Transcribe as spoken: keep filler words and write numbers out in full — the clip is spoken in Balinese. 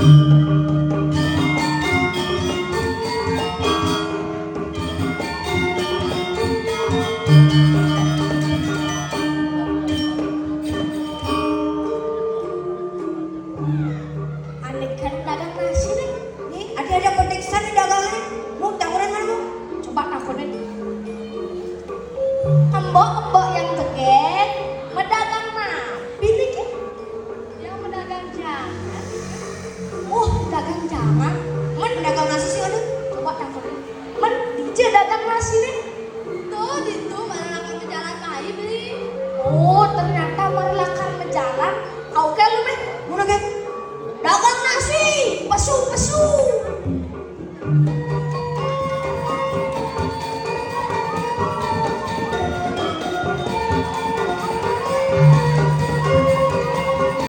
Ané kan dagang nasi nih. Nih, ada-ada petiksan nih dagangnya. Mau tawaran mana, mau? Coba takonin. Embok-embok yang jegég, medagang napi niki? Yang medagang jangan. Oh, dagang jangan. Men medagang nasi sih, aduh. Coba takonin. Men, dija dagang nasi nih? Tuh, ditu, mana lakar mejalan mai beli. Oh, ternyata mana lakar mejalan. Oké lu, Meh. Mana, Gé? Dagang nasi, pesu-pesu.